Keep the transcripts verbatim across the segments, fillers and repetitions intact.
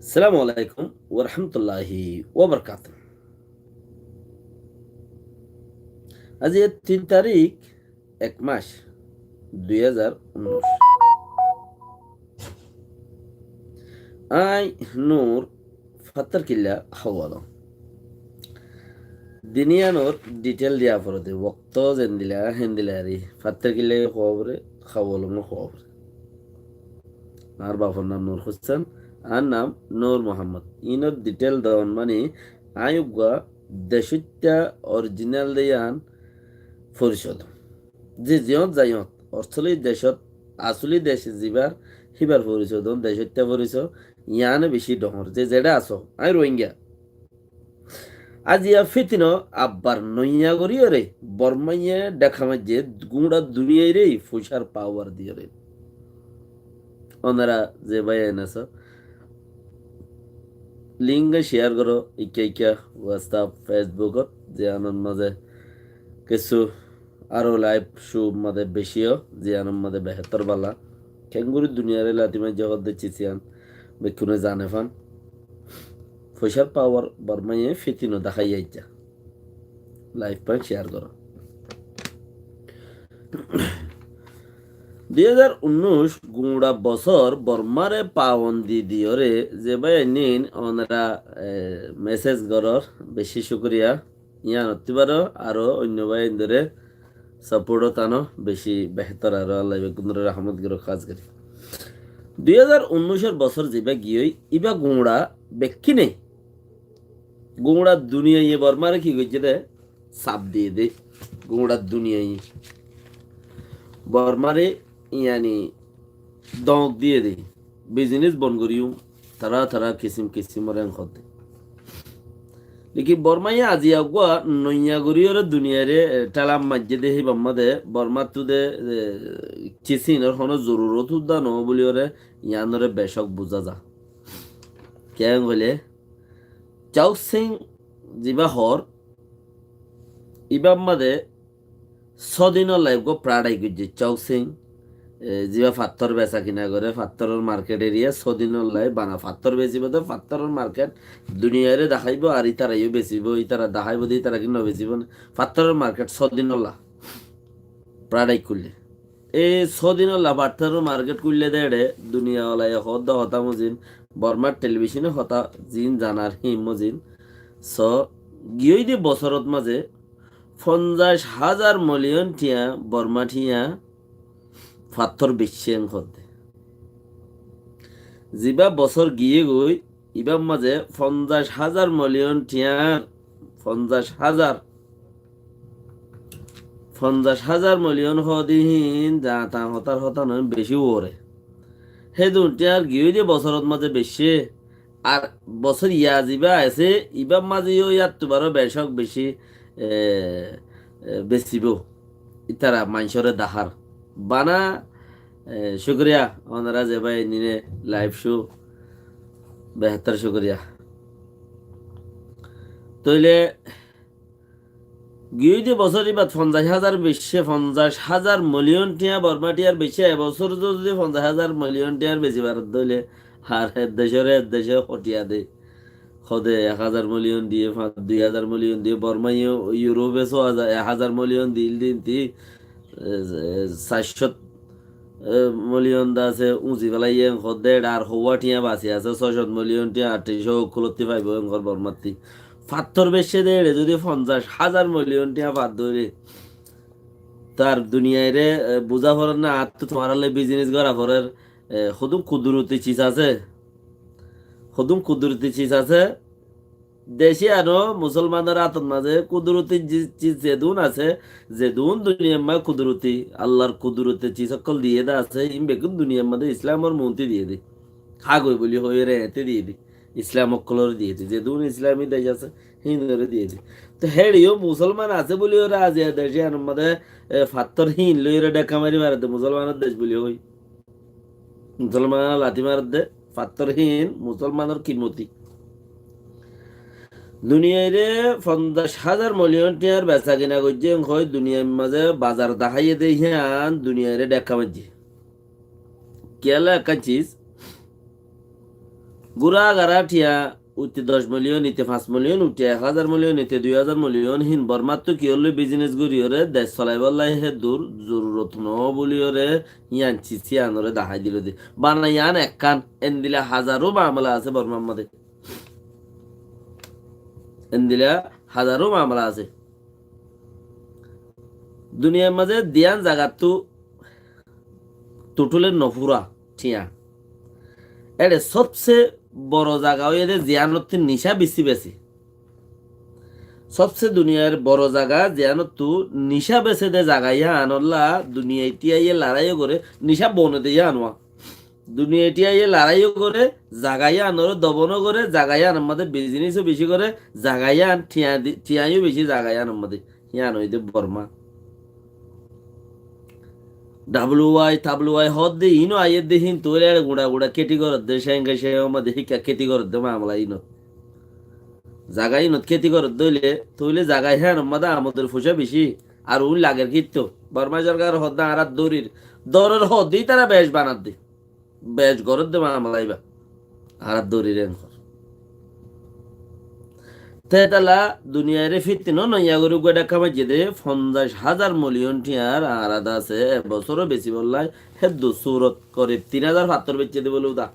Assalamu alaikum warahmatulláhi wabarakátuhu. Aijja tin tarík, ek mac, dui házar unnúic. Añí Nur fattór killa hoódde. Din iánor detail diya forede, wokto zendilla, hendilla ar ki. Fattór killa hoó foré, hawalum hoó foré. Añár bafor nam Nur Hussain, añár nam Nur Muhammad. Iínor detail don mani, añí uggwá decóitta original de yián foriso dom. Ze ziyót zaiyót, asóli decót, asóli dec zibár, híbar foriso dom, decóitta foriso, yiáne beci dóñr. Ze zeçé asó, añí Rohingya. Aijja fítino abbar noiya goríyoré Bormaye dháka maijjé, guñça duniyairé foicár pawar diyoré. Ónora ze báiyain asó, link share goró, ikká ikká WhatsApp, Facebook ot, ziyánor mazé kessú aró live show mazé beci ó, ziyánor mazé behétor bála. Keéngorí duniyairé lati maijjé hoódde cis yián bekkúne zane fán. Foicár pawar Bormaye fítino dhákaiye aijja. Live fán share goró. Dui házar unnúic guñça bosór Bormare pawon di diyoré ze báiyain ónora, e, message gorór, beci cúkuriya. Yián ottú baró aró oinno báiyaindóre support ot ano, beci behétor aró, Allah bekkúnore rahmot gorók hás gorí. Dui házar unnúicor bosór zibá giyói, ibá guñça bekkíne, guñça duniyaiye Bormare ki goijjé dé, saf diyé dé, guñça duniyaiye Bormare, yáni, dóñk diyé dé, business bon goríyum, tará tará kisim kisimor en hoódde. Lekin Bormaye aijja uggwá noiya goríyoré duniyairé, e, théla maijjé dé híbar mazé, Bormattú dé, e, cis iínor honó zorurot udda noó bóliyoré, yiánoré becók buzá za. Keén hoilé, Chauksing zibá hoór, ibár mazé só dinolla uggwá product goijjé, Chauksing, e, zibá fattór besa kina goré, fattóror market area, só dinolla bana fattór besibó dé, fattóror market duniyairé dahaibo, ar ítara yó besibó, ítara dahaibo dé, ítara ki no besibó né? Fattóror market só dinolla product kúille. E só dinolla fattóror market kúille dé eçé, duniyawalaye hoódde hotá mozin, Bormar telebicone hotá zin zanar híin mozin. Só, giyói dé bosórot mazé fonzaic házar miliyon thiañ, Borma thiañ, fattór beiccí en hoódde. Zibá bosór giyé goi, ibár mazé fonzaic házar miliyon thiañr, fonzaic házar, fonzaic házar miliyon hoóde híin, zañtañ hotár hotá noó, beci uore. Hédun thiañr giyói dé bosórot mazé beiccé, ar bosór ya zibá asé, ibár mazé yó yáttu baró becók beci, e, e, besibó. Ítara maincóre dahár. Bana, e, cúkuriya, ónora ze báiyain ine live show, behétor cúkuriya. Tóile, giyói dé bosór ibát fonzaic házar beiccé, fonzaic házar miliyon thiañ, Borma thiañr beiccé, e bosór zodi fonzaic házar miliyon thiañr besi faredde óile, ar e decóre, e decóre hotiya dé. Hode ek házar miliyon diyé, fañs, dui házar miliyon diyé, Bormaye Europe só házar, ek házar miliyon dil din ti, e, e, sair cót, e, miliyon de asé, uñzi felaiyé, hode ar houwa thiañ basi asé, só cót miliyon thiañ, aṭaic cót ókkolótti faibo, en hor Bormattí. Fattór beiccé dé eçé zodi fonzaic házar miliyon thiañ fat dóre, tar duniyaire, e, buzá forer na, añáttu tuáñrálla bizines gora forer, e, hodún kuduroti cis asé, hodún kuduroti cis asé, deci ano musolmanor átot mazé kuduroti ji-, ji-, zedún asé, zedún duniyar mazé kuduroti, Allar kuduroti cis ókkol diyé de asé, ín beggún duniyar mazé Islamor muúntu diyé de. Há goi buli hoiyóre eéñtte diyé de. Islam ókkolore diyé de. Zedún Islami dec asé, híinore diyé de. Te héçe yó musolman asé buli hoiyóre aziya dec iánor mazé, e, fattór híin loiyóre dhekka mari mare de, musolmanor dec buli hoi. Musolmanor lati maredde, fattór híin, musolmanor kimoti. Duniyaire fonzaic házar miliyon thiañr besa kina goijjé, en hoi duniyar mazé bazar daháiye de yián duniyaire dhekka maijjé. Kiyólla ekkán cis, Gura gara thiañ, uite doc miliyon, ite fañs miliyon, uite ek házar miliyon, ite dui házar miliyon, hín Bormáttu kiyólla bizines goríyoré dec solaibólla hé dur zorurot noó bulíyoré yían sis yíanoré dahái dilóde. Bana yían ekkán, endila házaró mamela asé Bormár mazé. Endila házaró mamela asé. Duniyair mazé diyán zagattú tuthúle nofúra thiañ. Éçe sobse boro zaga óiye dé ziyánottú nicá beci beci. Sobse duniyair boro zaga ziyánottú nicá beci dé zaga yíanolla duniyai thíyaiyé laráiyo goré, nicá bone dé yíanowa. Duniyai thíyaiyé laráiyo goré, zaga yíanoré dobono goré, zaga yíanor mazé bizinisó bicí goré, zaga yían thiañ di-, thiañyó bicí zaga yíanor mazé. Yían óiye dé Bormá. Dabluwai, tabluwai hoódde, iíno aiyédde hín, tóile éçe guñça guñça kéti goródde, cénge cénge mazé híkka kéti goródde mamela iínot. Zaga iínot kéti goródde óile, tóile zaga híanor mazé amodor foicá bicí, ar uín lager kítto. Bormá sorkar hoódde añára dórir, dórer hoódde ítara bec banadde. Bec goródde mamela íba. Añára dórir enkor. Te hétalla duniyairé fittinó noiya gorí uggúa dhakka maijjé dé, fonzaic házar miliyon thiañr añára dé asé, e bosóro besibólla héddur surot korib tin házar fattór beiccé dé bóle uda.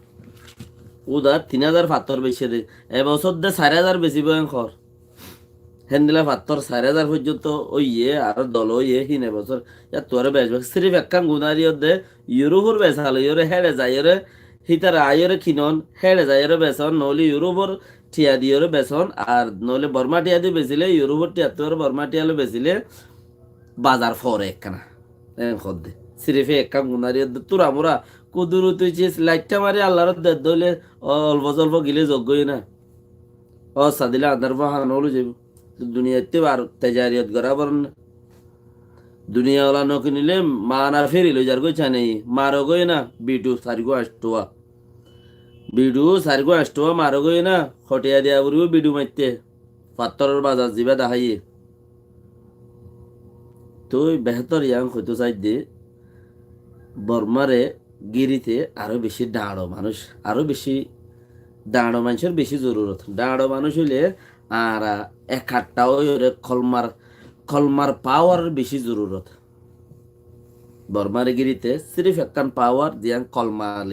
Uda tin házar fattór beiccé dé. E bosór dé sair házar besibó enkor. Héndilla fattór sair házar foijjonto óiye, aró dol óiye, hín e bosór. Yáttu aró bec bec. Sirif ekkán gunári ódde, Yurupor besa loiyóre, héçe zaiyóre, hítara aiyóre kinon, héçe zaiyóre beson, noóile Yurupor thiañ diyoré beson, ar noóile Bormá thiañ di besile, Yurupor thiañttu aró Bormá thiañ loi besile, bazar fore ekkána. En hoódde. Sirif ekkán gunári ódde, túra mura, kuduruti sis, laittá mari Allaré dedde óile, olfo solfo gile zoggói na. Ó, sadile añdar fua hano óli zaibó. Duniyaittú ar tejariyot gorá boron na. Duniya ola no kinile mana firi loi zargói, sanei marogói na, bidu sairgúa añctúa. Bidu sairgúa añctúa marogói na, hotiya diya foribo bidu maitte. Fattoror bazar ziba daháiye. Tui behétor yián hoitó saidde, Bormáre gíritte aró bicí dhañço manúic, aró bicí dhañço maincór bicí zorurot. Dhañço manúic óile añára ekattá óiyore kolmar, kolmar pawar bicí zorurot. Bormáre gíritte sirif ekkán pawar, ziyán kolmar,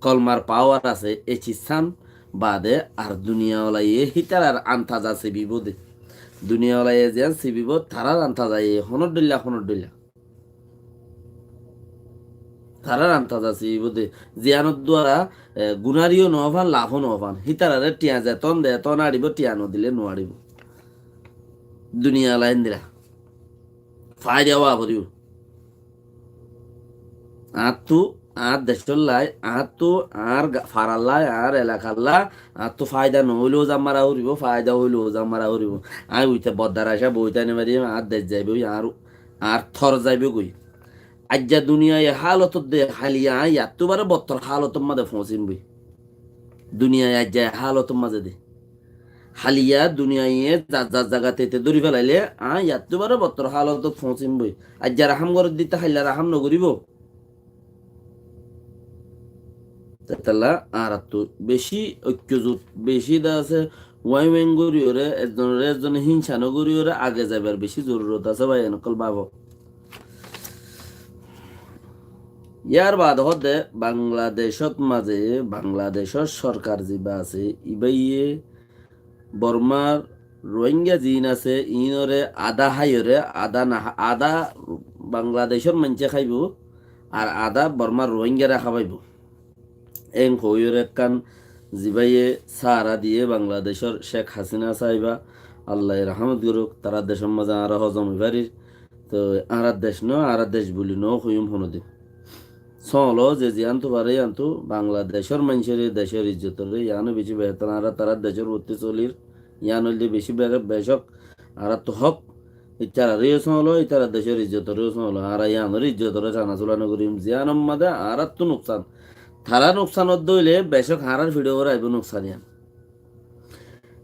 kolmar pawar asé, e cisán bade ar duniyawalaye hítarar antaza sibibó de. Duniyawalaye ziyán sibibó, tarár antazaye honór dhoilla, honór dhoilla. Tarár antaza sibibó de. Ziyánor duara, e, gunáriyo no fan, lafó no fan. Hítarare thiañ zetón de, etón açibó, thiañ no dile no açibó. Duniyawala endilla. Faida ówa foribó. Añáttu, añár decólla, añáttu, añár ga-, faralla, añár elakalla, añáttu faida no óileó zan mara foribó, faida óileó zan mara foribó. Añí uite boddar acá boói táki no farim, añár dec zaibói, añár, añár tor zaibói goi. Aijja duniya e hálot de, háliya añí yattú baré bottor hálotor mazé foóñsim boi. Duniya aijja e hálotor mazé de. Háliya duniyaye zar zar zagat ete dóri felaile, añí yattú baré bottor hálotot foóñsim boi. Aijja rahám gorédde ite háilla rahám no goríbo. Tetalla añárattu bicí oikkozut, bicí de asé, wáin wáin goríyore, ekzonore ekzone hínsa no goríyore age zaibar bicí zorurot asé bái, en ókkol bábo. Yar baade hoódde Bangladecót mazé, Bangladecór sorkar ziba asé, ibáye Bormár Rohingya ziín asé, iínore adá háiyore, adá na há-, adá Bangladecór maincé háibo, ar adá Bormár Rohingyare hábaibo. Eén hoóiyore ekkán zibáye sáara diyé Bangladecór Cék Hasina sáiba, Allaye rahámot gorók, tarár decór mazé añára hozom ói farir. Toi añárar dec noó, añárar dec buli noó hoiyúm honódin. Sóoñlo ze ziyántu faré yíantu Bangladecór maincóre, decór izzotoré, yíano bicí behétor, añára tarár decór uottí solir, yían óilde bicí be-, becók, añáráttu hók, ítararé yó sóoñlo, ítarar decór izzotoré yó sóoñlo, añára yíanor izzotoré cana súla no goríyum, ziyánor mazé añáráttu nuksan. Tará nuksan ódde óile becók añárar fiçóre aibó nuksan yían.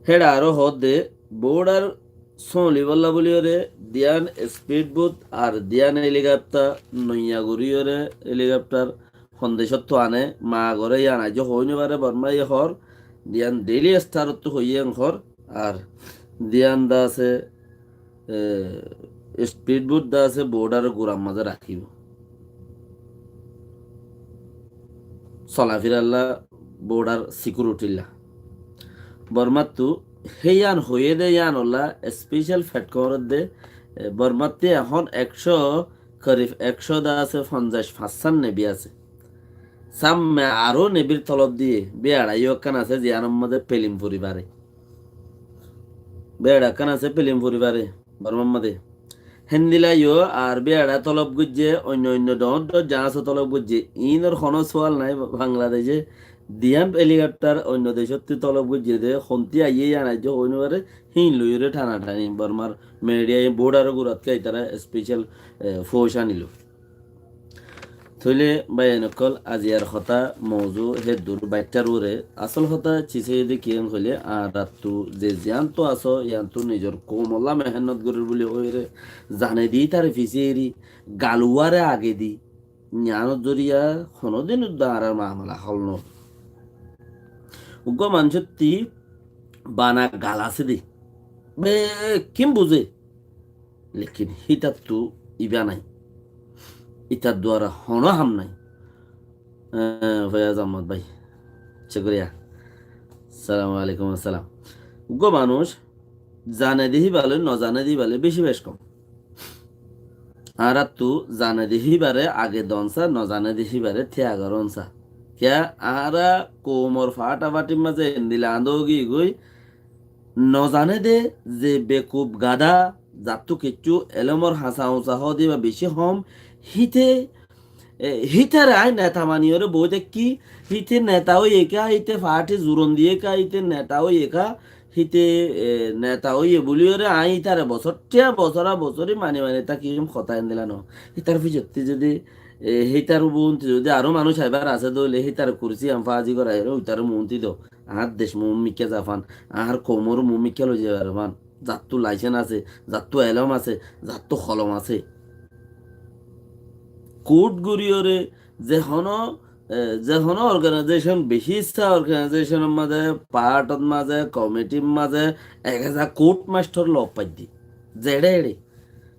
Héçe aró hoódde, boódhar sóolibólla bóliyoré, diyán ispidbot ar diyán helikaptar noiya goríyoré, helikaptar hondecóttu ané, magoré yían aijjó hoói nofaré, Bormáye hoór, Diyan Daily Star ottu hoiyé en hór, ar diyan de asé, e, Speedboat de asé border or gurar mazé rakíbo. Solafiralla border security lla. Bormattu héiyan hoiyé de yíanolla special flight gorédde, e, Bormattú ehón ekcó, korib ekcó de asé, fonzaic fañssán nevi asé. Sámme aró nevir tolob diyé, beçaiyó ekkán asé, ziyánor mazé felim fori faré. Beça ekkán asé, felim fori faré, Bormar mazé. Héndilla yó ar beça tolob goijjé, oinno oinno dhoóñr dhoóñr zaháso tolob goijjé. Iínor honó sual nái, Bangladece diyán helicopter oinno decóttu tolob goijjé de, hontú aiyé yían aijjó hoi no faré, híin loiyóre thana thani Bormar media ye border or gurat ká itará special, e, force aniló. Tóile báiyain ókkol, aziyar hotá mouzu héddur baiththár uore. Asól hotá cis óiye de kiyán hoilé, añárattu ze ziyántu asó, yíantu nizor koumolla mehénnot gorér buli hoiyóre, zane di ítare fisé eri, galuwáre age di, yíanor zoriya honódin udda añárar mamela hól no. Uggúa manúicottú bana gal asé de, bekkín buzé. Lekin hítattu ibá nái. Ítar duara honó ham nái. Eh, Fayaz Ahmad bái, cúkuriya. Salamu alaikum assalam. Uggúa manúic zane de híba loi, no zane de híba loi beci bec kom. Añárattu zane de híbare age don sa, no zane de híbare tiya goron sa. Kiyá añára koumor faáta-faátir mazé endilla añdó ógi goi, no zane de ze bekuf gadá, zattú kiccú elómor hañsa-uñsa hoó de íba bicí hom, híte, e, hítare aññí neta maniyóre boói táikki, híte neta óiye ká, híte faáti zuron diyé ká, híte neta óiye ká, híte, e, neta óiye buliyóre aññí hítare bosór, thiya bosóra bosóri mani mani tákiyum, hotá endilla no. Hítar ficottí zodi, e, hítar ubuntí zodi aró manúic aibár asé dóile, hítare kursi an fázi goraiyóre, uitaré muúnti do. Añár dec muúmikká zafán, añár koumor muúmikká loi zaibar fán. Zattú laicen asé, zattú elóm asé, zattú holom asé. Kút guriyóre ze honó, e, ze honó organaizecon, bicí issá organaizeconor mazé, paáthot mazé, komitir mazé, ek eza kút masthor lof faidde. Zeçé eçé.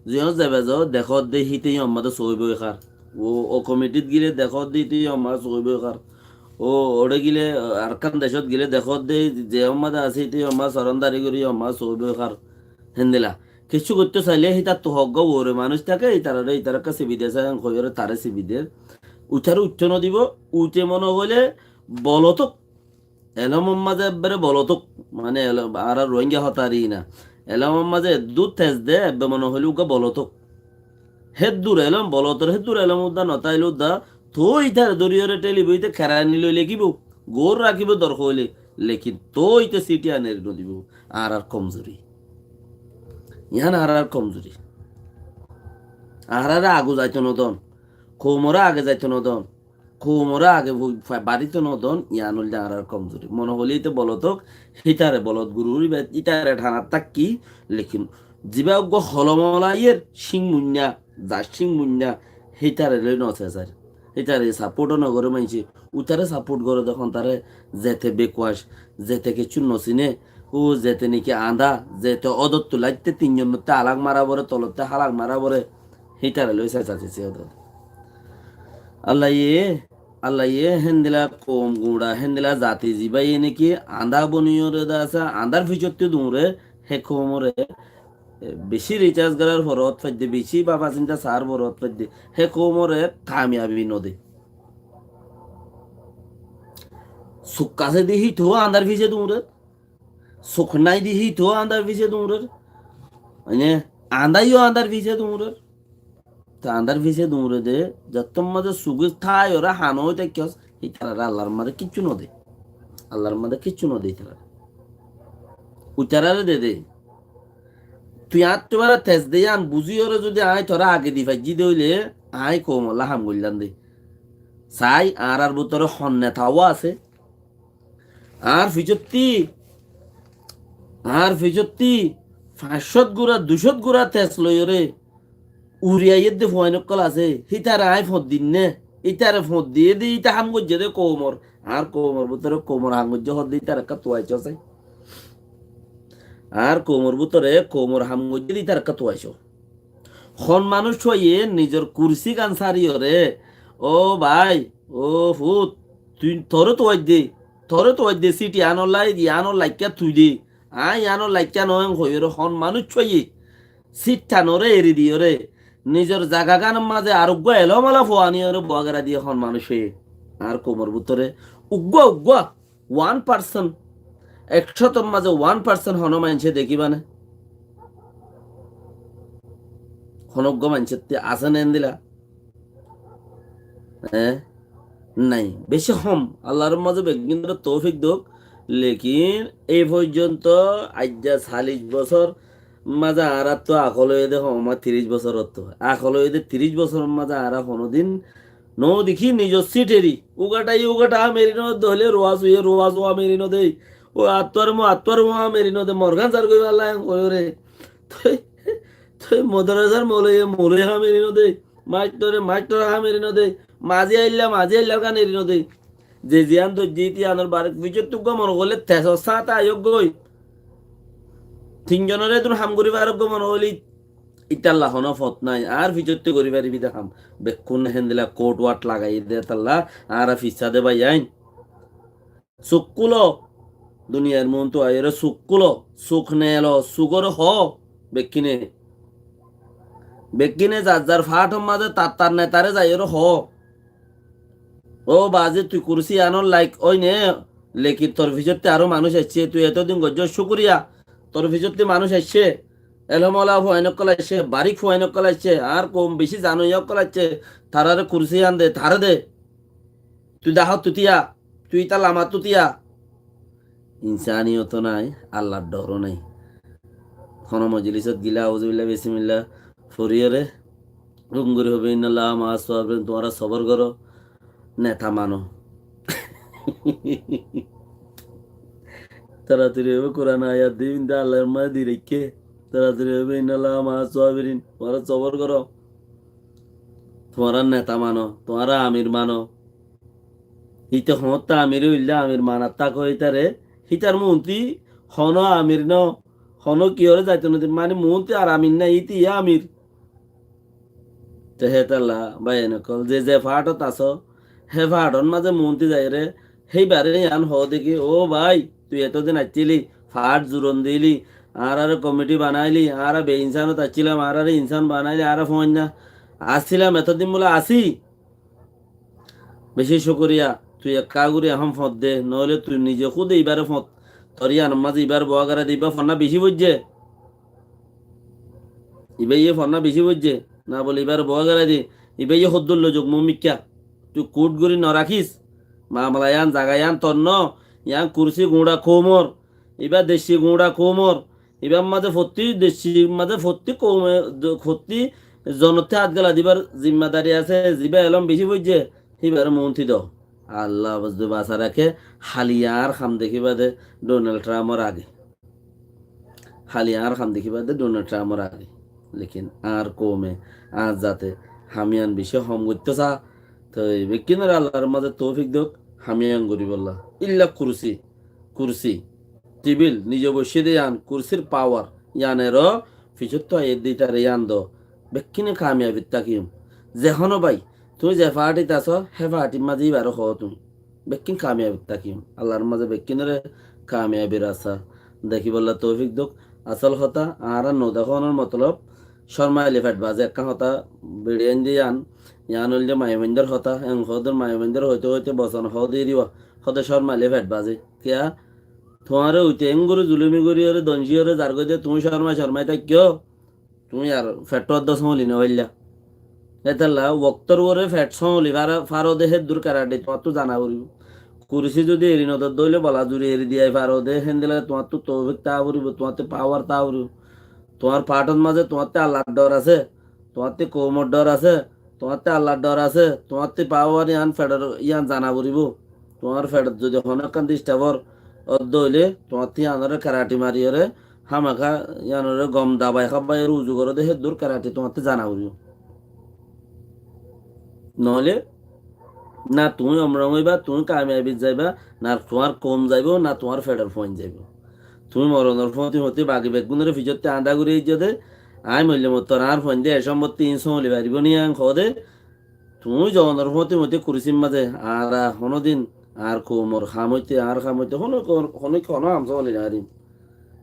Ziyón zebe zo, dekót de híte yó ammá de sóiboi hár. Ó, ó komitit gile dekót de híte yó ammá sóiboi hár. Ó, óre gile, Arkán decót gile dekót de, ze ammá de asé híte yó ammá sorondari gorí yó ammá sóiboi hár. Héndilla. Kiccú goittó sailé hítattu hoggúa uore manúic táke, ítarare, ítarakká sibi de, sáyan hoiyóre taré sibi de. Uitaré uittó no dibo, uite mone hoilé bolotók. Elómor mazé ebbere bolotók, mane elóm, añára Rohingya hotá ar iín. Elómor mazé eddúr tes de, ebbe mone hoilé uggúa bolotók. Héddur elóm, bolotór héddur elóm udda no táile udda, toóu ítare dóriyore thélibo, íte kerani loi lekíbo, goór rakíbo dorkar óile, lekin toóu íte síthi aner no dibo. Añárar komzuri. Yián añárar komzuri. Añárare agu zaito no don, koumore age zaito no don. Koumore age fu-, fa-, barito no don, yián óilde añárar komzuri. Mone hoilé íte bolot ók, hítare bolot gururi be, ítare thanat tákki, lekin zibá uggúa holom olaiyér, cíng muinná, zar cíng muinná, hítare loi no sesair. Hítare sapót ó no goré maincé, uitaré sapót goré de hontare, zete bekuac, zete kiccú no siné, ó zete niki añdá, zete ódottu laitte tinnyonotte alak mara foré, tolotte halak mara foré, hítare loi sesa sesi ódot. Allaye, Allaye héndilla koum guñça, héndilla zati zibáye niki añdá boniyóre de asé, añdár ficottí duñre, hé koumore, e, bicí ricas gorár forot faidde, bicí baba sinta saár forot faidde, hé koumore kamiyabi no de. Suk asé de híte ó añdár fice duñre, suk nái de híte ó añdár fice duñre, mane, añdá yó añdár fice duñre. Te añdár fice duñre de, zettót mazé suk táiyore hano ói táikkos, ítarare Allar mazé kiccú no de. Allar mazé kiccú no de ítarare. Uitarare de de. Tui añáttu bára tes de yián buzíyore zodi aññí tore age di faijjí de óile, aññí koumolla ham goillám de. Sai, añárar bútore hon neta ó asé. Añár ficottí, añár ficottí fañs cót gura, dui cót gura tes loiyóre uri aiyér de fuain ókkol asé, hítare aññí foñt dinné, ítare foñt diyé de, íta ham goijjé de koumor, Añár koumor bútore koumor ham goijjé hoódde ítarakká tuaicó sai. Añár koumor bútore koumor ham goijjé de ítarakká tuaicó. Hon manúic óiye nizor kursígan sáriyoré, ó bái, ó fut, tui toré tuaidde, toré tuaidde, síthi anor lai, iyanor laikká tui de, aññí iyanor laikká noóiyum hoiyoré hon manúic óiye síthanoré eri diyoré, nizor zagagánor mazé areggúa elómala fuaniyoré buagera diye hon manúic óiye. Añár koumor bútore uggúa uggúa one percent, ekcótor mazé one percent honó maincé dekíba né? Honó uggúa maincótti asé né endilla? Eé? Nái. Beci hom. Allar mazé beggúnore toufik douk. Lekin ei foijjonto aijja callic bosór mazé añárattu akol óiye dé hom, tiríc bosórottú. Akol óiye dé tiríc bosóror mazé añára honódin no dekí nizor sítheri. Ugathai ugatha ham eri no dé, hoilé ruwa suye ruwa suwa ham eri no dé. Ó attuar mu attuar mu ham eri no dé. Morgan sar goi falla en hoiyoré. Toi, toi modorasar mouloiye mouloi ham eri no dé. Mastore mastor ham eri no dé. Mazi ailla mazi aillar ham eri no dé. Ze ziyán dóijje íte iyanor barek ficottú uggúa mone goille tesor sáñte aiyók goi. Tinzonoré edún ham gorí farók goi mone goille ítalla honó fot nái. Añár ficottú gorí faribí de ham. Bekkúne héndilla kot wat lagaiyé de étalla añára fissá de báiyain. Suk kúlo. Duniyair muúntu aiyóre suk kúlo. Suk neelo, sugóre hoó. Bekkíne. Bekkíne zar zar faáthor mazé tar tar netaré zaiyóre hoó. Ó bazi, tui kursí iyanor laik óine, lekin tor ficottí aró manúic aiccé, tui etódin goijjós cúkuriya. Tor ficottí manúic aiccé, elómala fuain ókkol aiccé, barík fuain ókkol aiccé, añár koum bicí zanoiya ókkol aiccé, taráre kursí iyan de, taré de. Tui daháttu tiya, tui ítalla mattú tiya. Insaniyot ó nai, Allar dhor ó nai. Honó mojlisot gilé auzubillah bisimillah foriyóre runguri hoibo, innallaha ma'as sabirin, tuáñra sobor goró, neta mano. Toratori hoibo Kuran ayat di binde Allar mazé di raikké. Toratori hoibo innallaha ma'as sabirin, tuáñra sobor goró. Tuáñra neta mano, tuáñra amir mano. Íte hoóñtte amir óilde amir manat táko ítare, hítar muúnti honó amir no, honó kiyóre zaito no dir, mani muúnti ar amir nái, íte yá amir. Te hétalla báiyain ókkol, ze ze faáthot asó, hé faáthor mazé muúnti zaiyóre, héibare yián hoó de ki, ó bái, tui etódin aiccíli, faáth zuron dili, añáráre komiti banaili, añára beinsánot aiccílam, añáráre insán banaili, añára fúainna asílam, etódin bóle así. Bicí cúkuriya, tui ekká gorí ehón foñt de, noóile tui nize kúde ibáre foñt. Tor yíanor mazé ibár buá gorá de, ibá fonná bicí foijjé. Ibáye fonná bicí foijjé. Na bóle ibáre buá gorá de, ibáye hoddúr loizok mumikká. Tui kút gorí norakís. Mamala yían, zaga yían tor no, yían kursí guñça koumor. Ibá deccí guñça koumor. Ibár mazé fottí deccí mazé fottí koume, fottí zonottí át gela dibar zimmadari asé, zibá elóm bicí foijjé, híbaré muúnti do. Allah bas zodi basai raké, háli añár ham dekíba de Donald Trumpor age. Háli añár ham dekíba de Donald Trumpor age. Lekin añár koume, añár zate ham yían bicí hom goittó sa, toi bekkúnore Allar mazé toufik douk, ham yían goríbolla. Illa kursí, kursí. Tibil, nize boiccé de yían, kursír pawar, yíanoró ficottú aiyér de ítare yían do. Bekkúne kamiyabit tákiyum. Ze honó bái, tuñí ze faáthit asó, hé faáthir mazé íbaré hoó tuñí. Bekkún kamiyabit tákiyum. Allar mazé bekkúnore kamiyabir rasta dekíbolla toufik douk. Asól hotá, añára no dekónor motolob, córmaile feth bazé ekkán hotá, beçi aindé yían, yían óilde maiyafuaindór hotá, en hoódor maiyafuaindór hoité hoité boson hoóde iriba, hoóde córmaile feth bazé. Kiyá? Tuáñre uite engori zulumi goríyore, doncíyore zargói de, tuñí córmai córmai táikko, tuñí ar feththú adda sóñli nofaillá. Hétalla woktór uore feth sóñli fara-, faro de héddur karate tuáñttu zana foribó. Kursí zodi eri nodor dóile bola zuri eri diyai faro de, héndilla tuáñttu toufik táa foribó, tuáñttu pawar táa foribó. Tuáñr faáthot mazé tuáñtte Allar dhor asé, tuáñtte koumor dhor asé, tuáñtte Allar dhor asé, tuáñtte pawar yían fethor yían zana foribó. Tuáñr fethot zodi honó ekkán distabor oddo óile, tuáñtte yíanoré karate mariyóre, hámaká yíanoré gom dabai hábai uzu goró de, héddur karate tuáñtte zana foribó. Noóile Na tuñí omrong óiba, tuñí kamiyabit zaiba, na tuáñr koum zaibou, na tuáñr feçor fuain zaibou. Tuñí moronor fúañti fúañti bagi beggúnoré fiçottí añdá gorí aijjó dé, aññí moille mottor añár fuain dé e cómbottí iín sóñli faribó né yián hoó dé, tuñí zonor fúañti fúañti kurisír mazé añára honódin añár koumor ham óite, añár ham óite, honó, honó, honó ham sóñli no farim.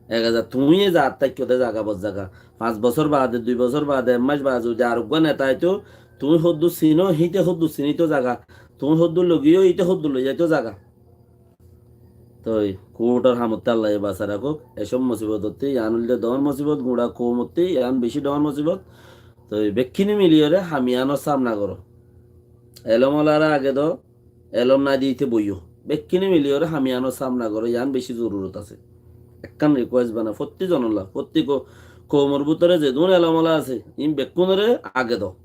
Ek házar tuñí e zaat táikko dé zaga bot zaga. Fañs bosór baade, dui bosór baade, ek mac baade zodi areggúa neta aitóu, tuñí hoddúr sinó, híte hoddúr sinító zaga. Tuñí hoddúr loi giyó, híte hoddúr loi zaitó zaga. Toi kuuthor hamottú Allaye basai rakók. E cób mosibotottú, yián óilde doñr mosibot, guñça koumottú yián bicí doñr mosibot. Toi bekkúne miliyóre ham yiánor samna goró. Elom olaré age do, elom nái de íte boiyó. Bekkúne miliyóre ham yiánor samna goró, yián bicí zorurot asé. Ekkán rikuwes bana, fottí zonolla, fottí ko-, koumor bútore zedún elom ola asé, iín bekkúnoré age do.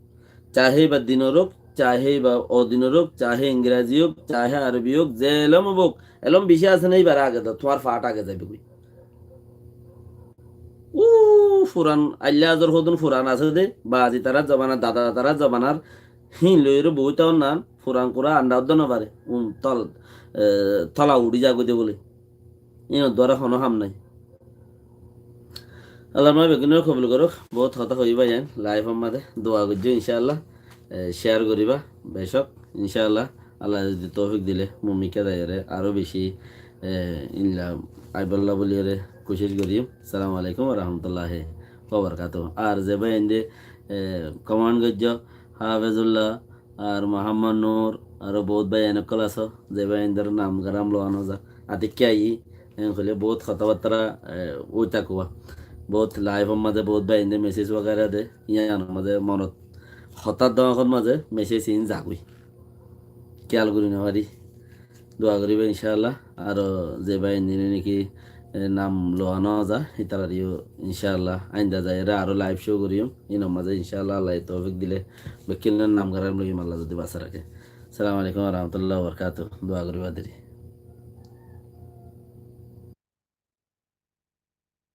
Cahe íba dinor ók, cahe íba odinor ók, cahe ingrazi ók, cahe arobi ók, ze elóm ók, elóm bicí asé né, íbaré age do, tuáñr faát age zaibói. Uu, furan, ailla azor hodún furan asé dé, bazi tarár zobanar, dada tarár zobanar, híin loiyóre boói táon nan, furan kura andá uddá nofaré, um, tol-, e, tola uçí zagói dé bóle. Ínor duara honó ham nái. Allar mazé beggúnore kobul gorók. Boóut hotá hoiyí báiyain, laifór mazé dua goijjó incáallah. E, céar goríba, becók, incáallah. Allaye zodi toufik dile, mumkin óile aró bicí, e, ílla aibólla bóliyoré kucíc goijjúm. Assalamu alaikum wa rahmatullahi wa barakatuhu. Ar ze báiyainde, e, komén goijjó, Hafezullah, ar Muhammad Nur, aró boóut báiyain ókkol asó, ze báiyaindor nam garam lowa no za. Atikká aiyí, en hoilé boóut hotábattá, e, ói tákuwa. Boóut laifór mazé boóut báiyainde meséc wagaira de, yíanor mazé monot hotár dóñkor mazé meséc iín zagói. Kiyal gorí nofarí. Dua goríba incáallah. Aró ze báiyaindor niki, e, nam lowa no za, ítarar yó incáallah. Ainda zaiyóre aró laif cóu goijjúm. Ínor mazé incáallah Allaye toufik dile bekkúnor nam garam loiyum Allah zodi basai raké. Assalamu alaikum wa rahmatullahi wa barakatuhu. Dua goríba deri.